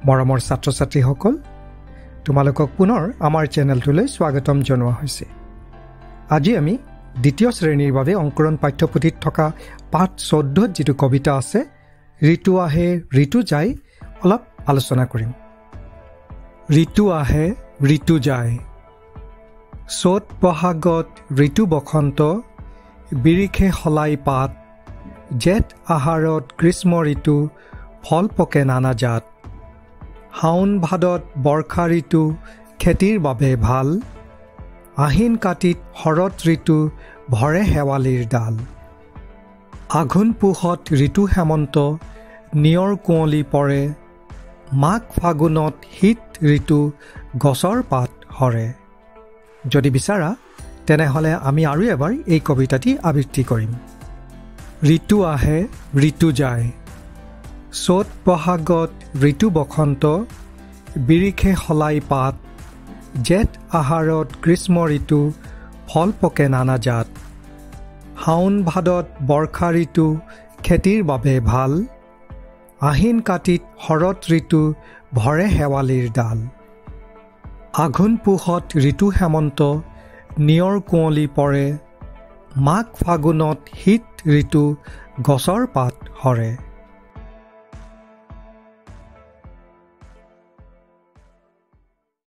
মৰমৰ ছাত্ৰ ছাত্ৰীসকল, তোমালোকক পুনৰ আমাৰ চেনেলটোলৈ স্বাগতম জনোৱা হৈছে। আজি আমি দ্বিতীয় শ্ৰেণীৰ বাবে অংকুৰণ পাঠ্যপুথিত থকা পাঠ 14ত যিটো কবিতা আছে ঋতু আহে ঋতু যায় অলপ আলোচনা কৰিম। ঋতু আহে ঋতু যায়, চ'ত বহাগত ঋতু বসন্ত, বিৰিখে সলাই পাত, জেঠ আহাৰত গ্ৰীষ্ম ঋতু, ফল পকে নানা জাত, শাওণ ভাদত বৰ্ষা ঋতু, খেতিৰ বাবে ভাল, আহিন কাতিত শৰৎ ঋতু, ভৰে শেৱালিৰ ডাল, আঘোণ পুহত ঋতু হেমন্ত, নিয়ৰ কুঁৱলী পৰে, মাঘ ফাগুনত শীত ঋতু, গছৰ পাত সৰে। যদি বিচাৰা তেনেহ'লে আমি আৰু এবাৰ এই কবিতাটি আবৃত্তি কৰিম। ঋতু আহে ঋতু যায়, চ'ত বহাগত ঋতু বসন্ত, বিৰিখে সলাই পাত, জেঠ আহাৰত গ্ৰীষ্ম ঋতু, ফল পকে নানা জাত, শাওণ ভাদত বৰ্ষা ঋতু, খেতিৰ বাবে ভাল, আহিন কাতিত শৰৎ ঋতু, ভৰে শেৱালিৰ ডাল, আঘোণ পুহত ঋতু হেমন্ত, নিয়ৰ কুঁৱলী পৰে, মাঘ ফাগুনত শীত ঋতু, গছৰ পাত সৰে।